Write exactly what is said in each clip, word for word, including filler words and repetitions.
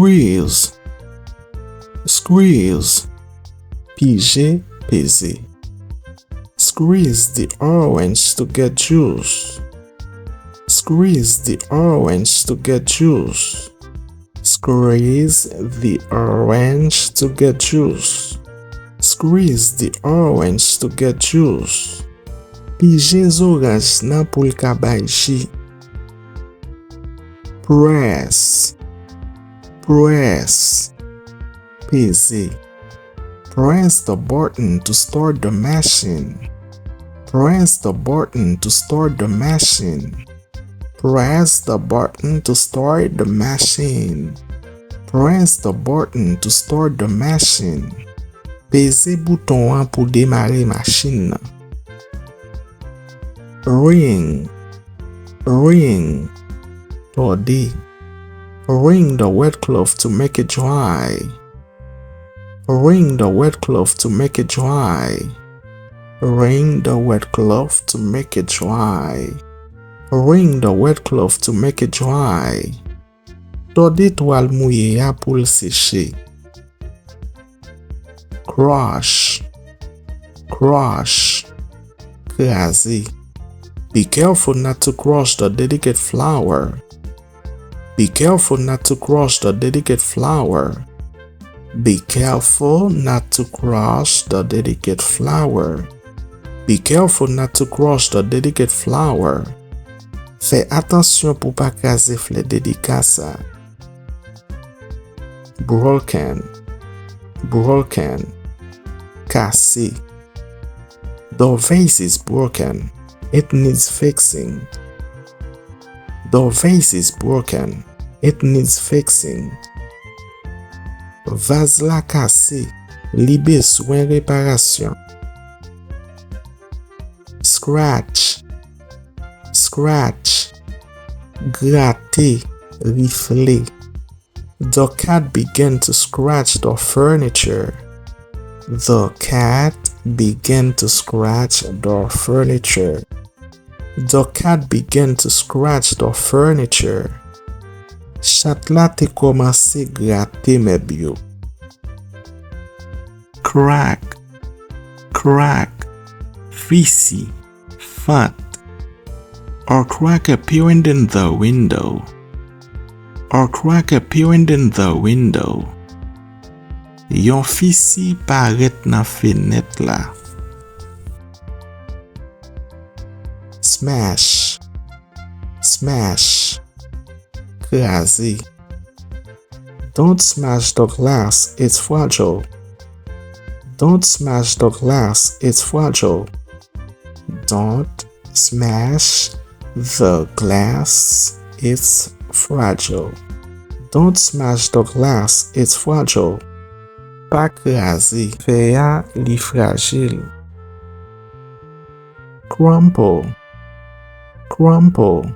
Squeeze. Squeeze. Pije, peze. Squeeze the orange to get juice. Squeeze the orange to get juice. Squeeze the orange to get juice. Squeeze the orange to get juice. Pije zoranj nan pou l ka bay ji. Press. Press. Peze. Press the button to start the machine. Press the button to start the machine. Press the button to start the machine. Press the button to start the machine. Peze bouton an pou demare machin nan. Wring. Wring. Tòde. Wring the wet cloth to make it dry. Wring the wet cloth to make it dry. Wring the wet cloth to make it dry. Wring the wet cloth to make it dry. Tòde twal mouye a pou l seche. Crush. Crush. Kraze. Be careful not to crush the delicate flower. Be careful not to crush the delicate flower. Be careful not to crush the delicate flower. Be careful not to crush the delicate flower. Fè atansyon pou pa kraze flè delika sa. Broken. Broken. Kase. The vase is broken. It needs fixing. The vase is broken. It needs fixing. Vaz la kase. Li bezwen reparasyon. Scratch. Scratch. Grate, rifle. The cat began to scratch the furniture. The cat began to scratch the furniture. The cat began to scratch the furniture. Chat la te kòmanse grate mèb yo. Crack. Crack. Fisi. Fant. A crack appeared in the window. A crack appeared in the window. Yon fisi parèt nan fenèt la. Smash. Smash. Kraze. Don't smash the glass, it's fragile. Don't smash the glass, it's fragile. Don't smash the glass, it's fragile. Don't smash the glass, it's fragile. Pa kraze fè a, li frajil. Crumple. Crumple.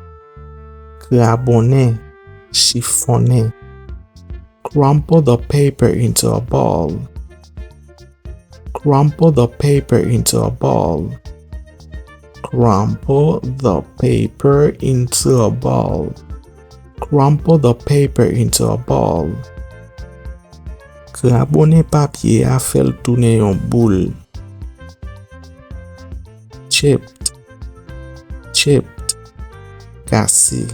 Krabonnen, chifonnen. Crumple the paper into a ball. Crumple the paper into a ball. Crumple the paper into a ball. Crumple the paper into a ball. Krabonnen papye a, fè l tounen yon boul. Chipped. Chipped. Kase.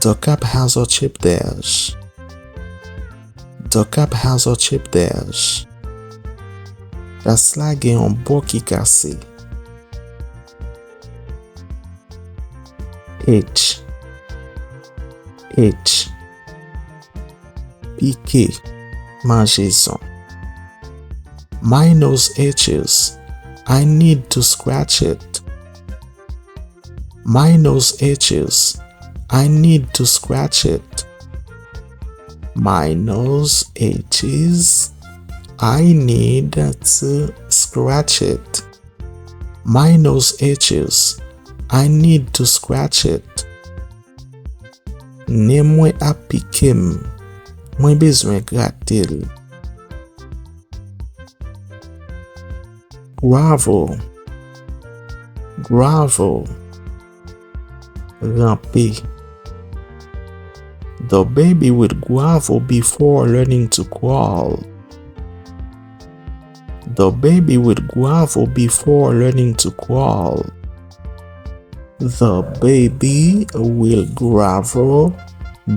The cup has a chipped edge. The cup has a chipped edge. Tas la gen yon bò ki kase. Itch. Itch. Pike. Manjezon. My nose itches. I need to scratch it. My nose itches. I need to scratch it. My nose itches. I need to scratch it. My nose itches. I need to scratch it. Nen mwen ap pike m. Mwen bezwen grate l. Gravel. Gravel. Ranpe. The baby will grovel before learning to crawl. The baby will grovel before learning to crawl. The baby will grovel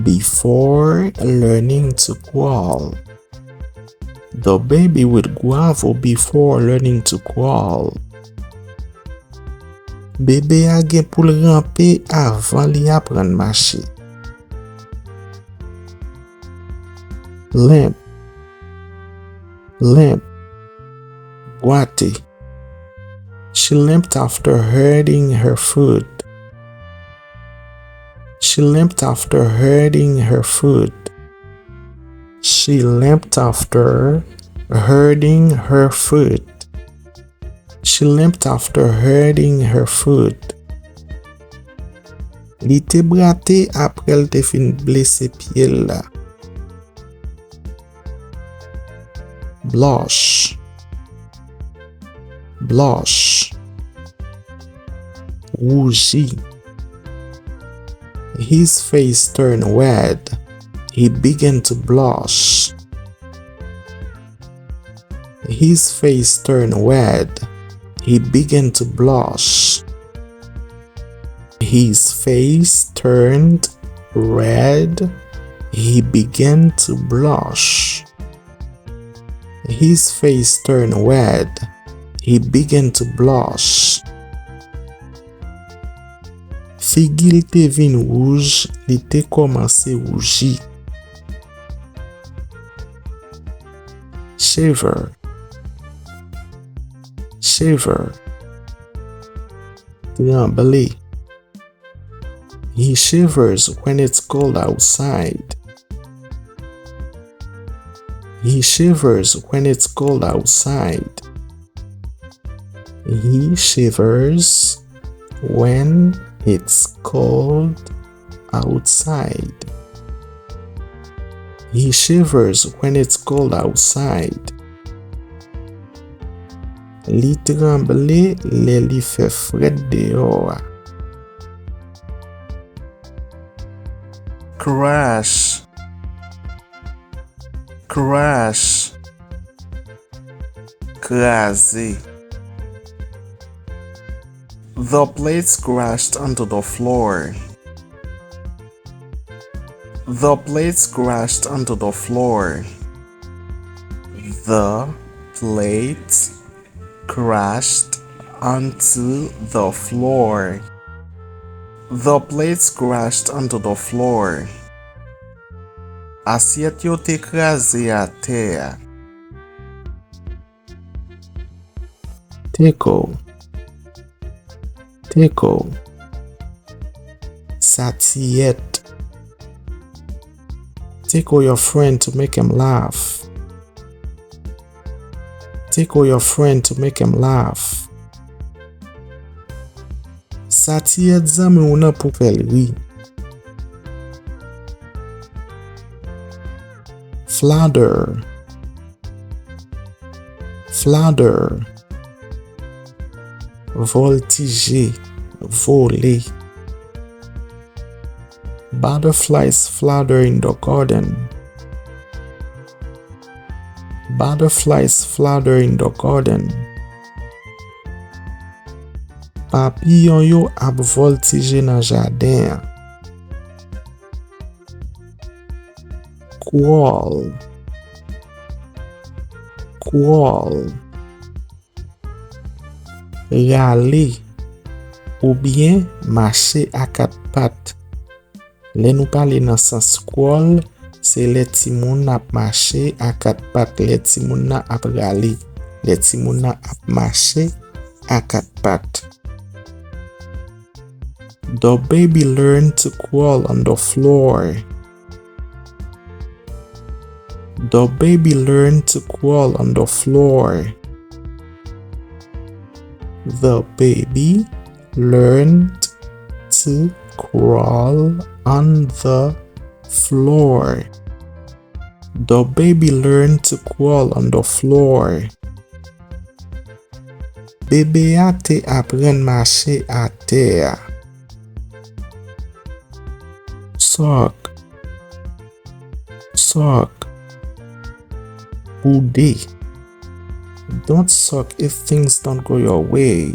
before learning to crawl. The baby will grovel before learning to crawl. Bebe a gen pou l ranpe avan li aprann mache. Limp. Limp. Bwate. She limped after hurting her foot. She limped after hurting her foot. She limped after hurting her foot. She limped after hurting her foot. Li te bwate apre l te fin blese pye l la. Blush. Blush. Wouji. His face turned red. He began to blush. His face turned red. He began to blush. His face turned red. He began to blush. His face turned red. He began to blush. Figi l te vin wouj, li te kòmanse wouji. Shiver. Shiver. Tranble. He shivers when it's cold outside. He shivers when it's cold outside. He shivers when it's cold outside. He shivers when it's cold outside. Li tranble lè li fè frèt deyò a. Crash. Crash. Kraze. The plates crashed onto the floor. The plates crashed onto the floor. The plates crashed onto the floor. The plates crashed onto the floor. Asyèt yo te kraze atè a. Teko. Teko. Satiyèt. Tickle your friend to make him laugh. Tickle your friend to make him laugh. Satiyèt zanmi w nan pou fè l ri. Flatter. Flatter. Vòltije, vole. Butterflies flutter in the garden. Butterflies flutter in the garden. Papiyon yo ap vòltije nan jaden an. Crawl. Crawl. Rale oubyen mache a kat pat. Lè nou pale nan sans crawl, se lè timoun ap mache a kat pat, lè timoun nan ap rale, lè timoun nan ap mache a kat pat. The baby learned to crawl on the floor. The baby learned to crawl on the floor. The baby learned to crawl on the floor. The baby learned to crawl on the floor. Bebe a te aprann mache atè a. Sock. Sak. Boude. Don't suck if things don't go your way.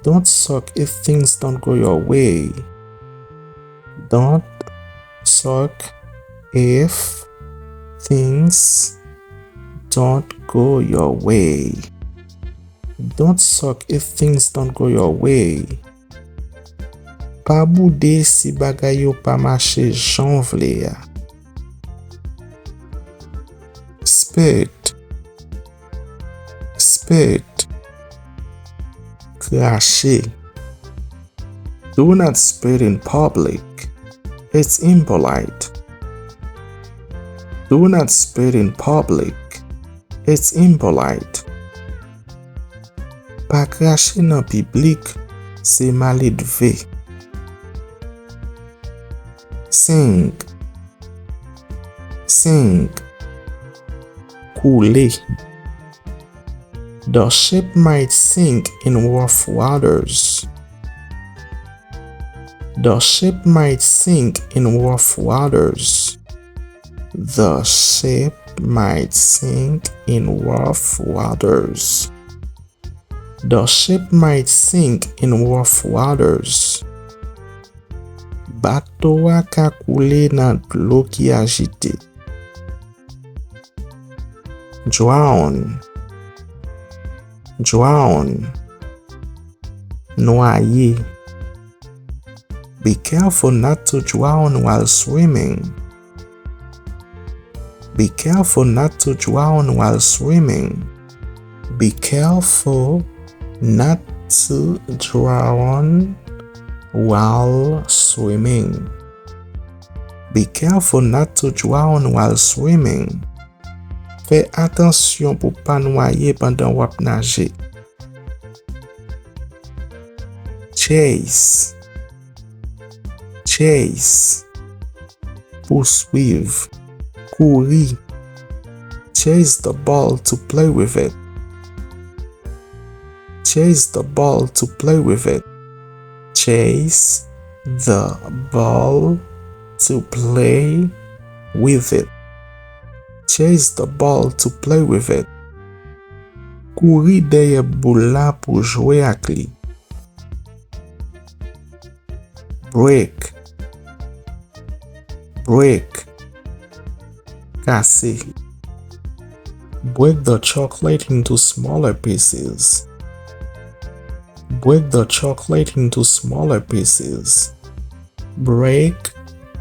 Don't suck if things don't go your way. Don't suck if things don't go your way. Don't suck if things don't go your way. Pa boude si bagay yo pa mache jan w vle a. Spit. Spit. Krache. Do not spit in public. It's impolite. Do not spit in public. It's impolite. Pa krache nan piblik, se maledve. Sink. Sink. Koule. The ship might sink in rough waters. The ship might sink in rough waters. The ship might sink in rough waters. The ship might sink in rough waters. Bato a ka koule nan dlo ki ajite. Drown. Drown. Nwaye. Be careful not to drown while swimming. Be careful not to drown while swimming. Be careful not to drown while swimming. Be careful not to drown while swimming. Fè atansyon pou pa nwaye pandan w ap naje. Chase. Chase. Pouswiv. Kouri. Chase the ball to play with it. Chase the ball to play with it. Chase the ball to play with it. Chase the ball to play with it. Kouri dèyè boul la pou jwe ak li. Break. Break. Kase. Break the chocolate into smaller pieces. Break the chocolate into smaller pieces. Break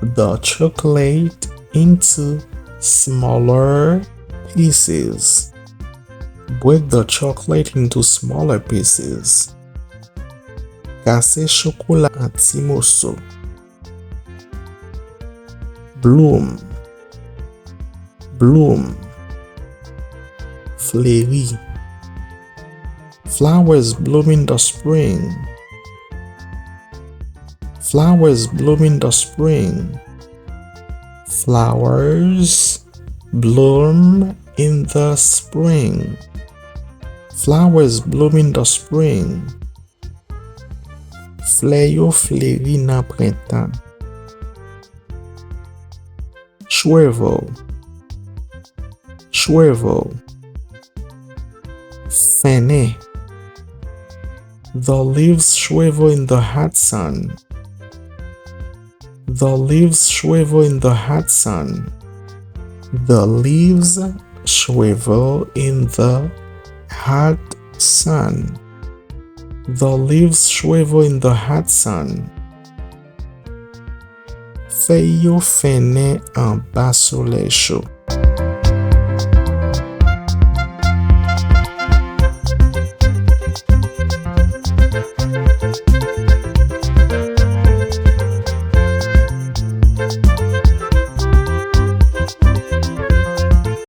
the chocolate into smaller pieces. Break the chocolate into smaller pieces. Kase chokola an ti moso. Bloom. Bloom. Fleri. Flowers bloom in the spring. Flowers bloom in the spring. Flowers bloom in the spring. Flowers bloom in the spring. Flè yo fleri nan prentan. Shrivel. Shrivel. Fennen. The leaves shrivel in the hot sun. The leaves shrivel in the hot sun. The leaves shrivel in the hot sun. The leaves shrivel in the hot sun. Fèy yo fennen anba solèy cho.